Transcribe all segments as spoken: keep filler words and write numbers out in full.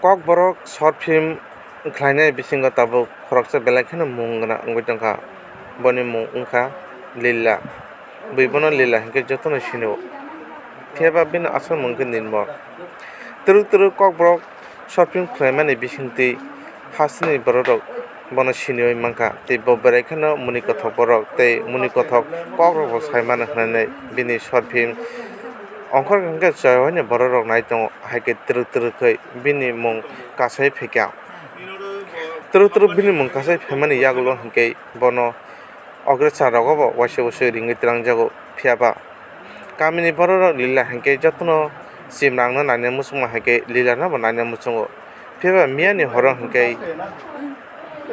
Kokborok short film khlainai bisingo tabuk khoroksa belai kheno mung gwnang wngwi tongkha. Boni mung wngkha Lila. Bui bono Lila hinkhe jotono sinio. Phiya ba bini asol mung khe Nirmal. Twrwk twrwk Kokborok short film khlaimani bisingtwi hasteni bororok bono siniwi mankha. Tei bo belai kheno muni kothok borok tei muni kothok kokrokbo sai mano hwnwi bini short film ongkhor hinkhe chayawani bororok nai tongo. Hai khe twrwk twrwk khe bini mung kasai phaikha. Twrwk twrwk bini mung kasai phaimani yagulo hinkhe bono ogre cha rogo bo waisa waisa ringwi twlangjago. Phiya ba kamini bororok Lila hinkhe jotono chimrangno naina muchungma hinkhe Lilano bo naina muchungo. Phiya ba miyani horo hinkhe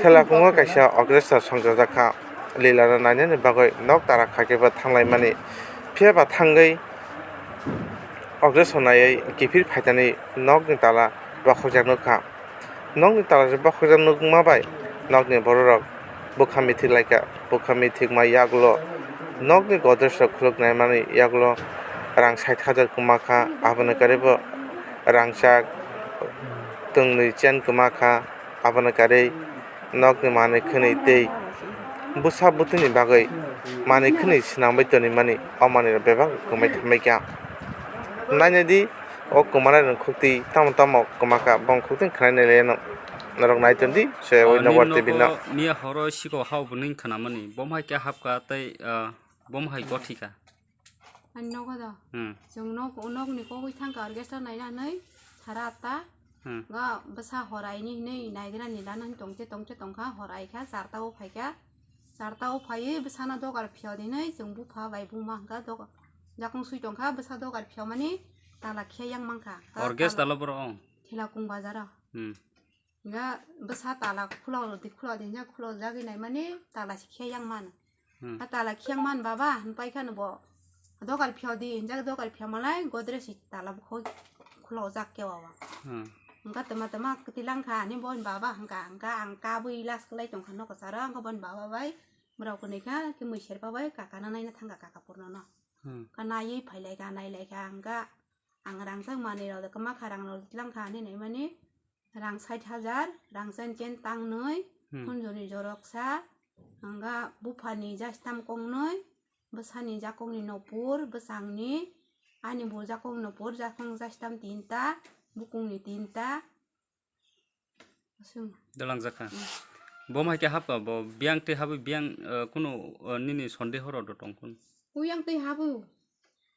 thela khungo kaisa ogre cha songchajak kha. Lilano nainani bagwi nok tara kha khe bo thanglaimani. Phiya ba thangwi Ogre sonaiwi kiphil phaitani nokni tala bokhokjak nukha. Nokni tala se bokhokjak nukma bai nokni bororok bwkha mithik laikha. Bwkha mithikma yagulo nokni godrej rok khuluk naimani yagulo rang sait hajar kwma kha, aboni karwi bo rangchak twngnwi chen kwma kha. Aboni karwi nokni manwi khwnwi tei bwsa bwtwini bagwi manwi khwnwi swnamwi tonwi mani, o manwirok bebak kwmai thambai kha. Nainai di, o kwmanai rwngkhuk twi tamo tamo kwma kha, bongkhuk twi khwnai nai le norok nai ton di, soya ui Nini nobar tei bini nogo miya horo sikok hao bwning khwnamani, bomo hai khe hapkha tei, ah, bomo hai gothi kha. Ani nogo da. Hmm. Chwng nok, nokni kogwi thangkha orchestra naina hinwi sara atta. Hmm. Ga bwsa hor aini hinwi naigra ni lana hin tongche tongche tongkha, hor aikha, charta o phaikha. Charta o phaiwi bwsano dogar phiyao dinwi chwng bupha bai buma hwnkha dogar. Jakung sui tongkha, bwsa dogar phiyao mani tala khiya yang mankha. Ga Orchestra tala lo borok ong? Thela kung bazaro. Hmm. Hingga bwsa tala khulok di, khulok di, hingga khulok jagwi naimani tala se khiya yang mano. Hmm. A tala khiya yang man baba, hwnpai kheno bo dogar phiyao di, hingga dogar phiyao malai godrej si tala bukhoi khulok jak khe wawa. Hmm. Hingga tama tama kwtwi lang kha, ani bo baba hingka, hingka ang kabui las kwlai tong kha nokosaro, hingga bo baba bai borok kwnwi kha, khe mui serpa bai kaka no naina thang kha, kaka purno no. Hmm. Ka naiwi phai lai kha, nai lai kha, hingga ang rangchak manwi rok de kwma kha, rang rok lang kha, ani naimani. Rang sait hajar, rang chen chen tangnwi, Hmm. khunjoni joroksa, hwnga buphani jastam kongnwi, bwsani jakongni nopor, bwsangni, ani bo jakong nopor, jakong jastam tinta, bukungni tinta. Aswng. Dolangjak kha. Hmm. Bo mai khe hapkha, bo biyang tei habwi biyang, eh, kunu, eh, nini sondeho rok do tong kunu? Uyang tei habwi.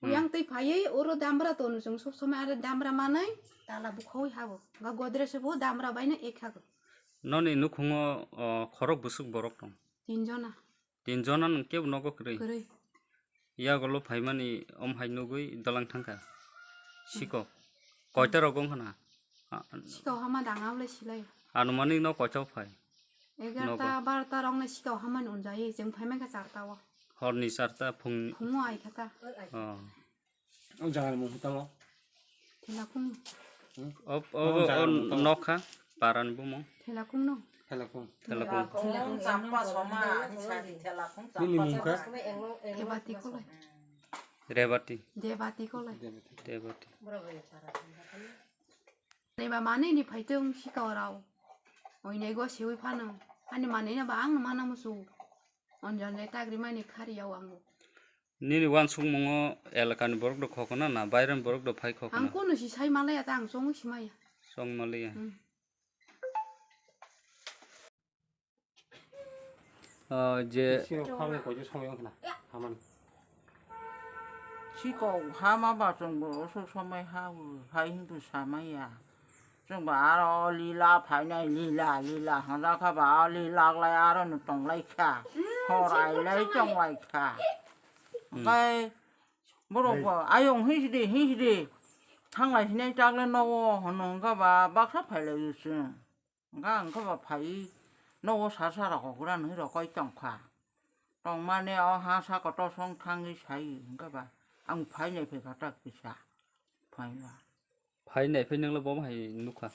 Hmm. Yang tei phaiwi oro damra tono chwng sob somoi are damra manwi tala bukhawi habo. Ga godrej se bo damra baino ek hago. Noni nukhungo, o, khorok bwswk borok tong? Tin jona. Tin jona nwng kebo nogo kwrwi? Kwrwi. Yagolo phaimani om hai nugwi dolang thangkha. Hmm. Sikok. Koita rok wng khna? A, sikao hama danga wle silai. Anumanik no kochao phai? Egarta, nogo. Barota rok no sikao hamani unjai, chwng phai mankha charta o. Horni charta, phungni. Phungo ai kha ta. Oh. O jaga ni mung tamo? Thela kung. Hmm? O, o, o jaga o ni mung tamo? Nokha, paran bumung. Thela kung no? Thela kung. Thela kung. Thela kung champa soma, ani sari thela kung champa soma. Nini mung kha? Thebati kolai. Rebati. Debati kolai. Debati. Debati. Naiba manwi ni phaitwng sikao rao. Oinai go sewi phano. Ani manwi no ba ang no mana musu. Onjal le tagri mani khari yao ango. Nini wansukmungo elakani borok do khokona na bairani borok do phai khokona? Ang kono si sai malaya ta ang chongwi si maya. Chong malaya. Hmm. Ah, je sirok khamni koijo somoi wngkhna hamani. Sikok hama ba chwngbo usuk somoi ha o, hai hintu samaya. Chwngbo aro lila phainai, lila, lila hwnjakha ba o lila glai aro no tonglaikha. Horailai tonglaikha. Hmm. Hwnkhe borokbo ayung hinsidi, hinsidi thanglai hinai tagle nogo hwnwi hwnkha ba baksa phailaiyo chwng. Hwnkha hwnkha ba phaiwi nogo sar sara kogra nwi rokoi tongkha. Tongmani o ha saka tosong thangwi sai hwnkha ba ang phainai phaikha tak kisa phaiba. Phainai phai nwngla bo hai nukha.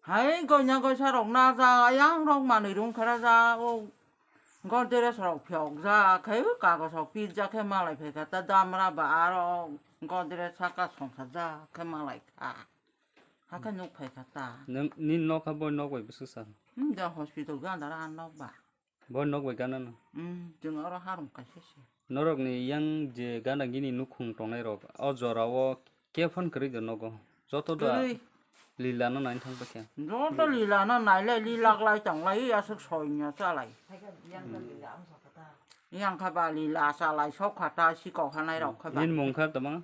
Hai goina goisa rok na ja, ayang rok manwi rung khara ja, o godres rok phiyok ja, khai kagos rok pit ja khe malai phaikha ta damra ba aro godres saka songsa ja khe malai kha. Hakhe nuk phai kha ta. Nang ni nok ha boi nok bai bwswk sal? Hmm, da hospital ganda ra nok ba. Boi nok bai gana no. Hmm, jeng oro harum kaisa se. Norok ni yang je gana gini nukhung tongnai rok o jora o kephon kwrwi do nogo. Joto da Kwrwi. Lila no nai thang pakhe. Joto lila no nai lai li lak lai tang lai aswk soinya chalai. Yang kha ba lila chalai sok kha ta sikok hanai rok kha ba. Nin mung kha tama?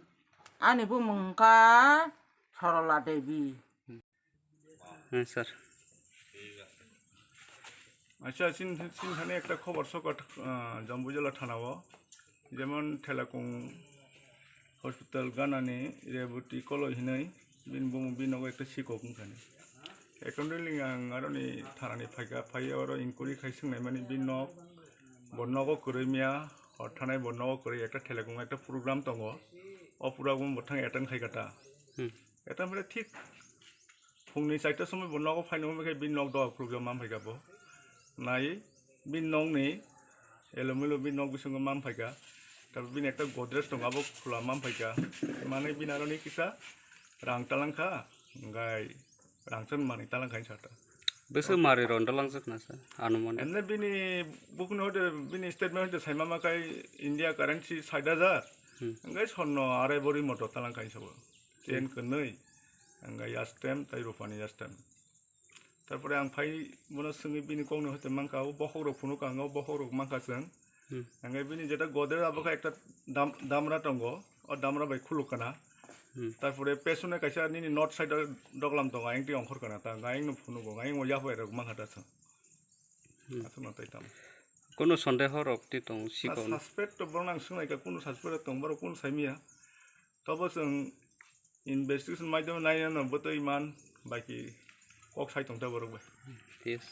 Ani bumung kha Sorola Devi. Hmm, sir. Acha, chin, chin thani ekta khobor sokot, ah, Jambujala thana o, jemon Thelakung hospital ganani Reboti Koloi hinui, bin bumu bin nogo ekta sikok wngkha ni. Accordingly, ang aroni thanani phaikha, phai oro inquiry khai swngnai mani bin nok, bo nogo kwrwi miya, hor thanai bo nogo kwrwi ekta Thelakung ekta program tongo, o program bo thang attend khai kha ta. Hmm. Attend phai thik phungni chaita somoi bo nogo phaino wngkhe bini nok doga khulukjak man phaikha bo. Nai bini nokni elomelo bini nok bisingo man phaikha. Tabi bini ekta godrej tongo abo khula man phaikha. Manwi bini aroni kisa rang talangkha, hwnkhai rangchak manwi talangkha hinwi sakha. Bwswk mari ron talangjak na sa anumani. Emne bini bukni hoite bini statement hoite saima ma khai India currency sait hajar. Hmm. Hwnkhai sorno arai bori motor talangkha hinwi sabo. Chain kwnwi, hwnkhai yastem tai rupani yastem. Tarpore ang phai bono swngwi bini kokno hoite mankha, o bokhok rok phunukha, ang o bokhok rok mankha chwng. Hmm. Hwnkhai bini jeta godrej abo khe ekta dam-, damra tongo, o damra bai khuluk kana. Hmm. Tarpore pesone kaisa nini north side o doglam tongo, ayang twi ongkhor kana ta, ayang no phunugo, ayang o yapha rok mankha ta chwng. Hmm. Aswkno tei tamo. Kono sondeho rok twi tong Na sikon. Suspect to borok nang swngnai ka, kono suspect tong borok kono saimiya. Tobo chwng investigation maidom naina no bwtwi man bai ki kok sai tong ta borok bai. Yes.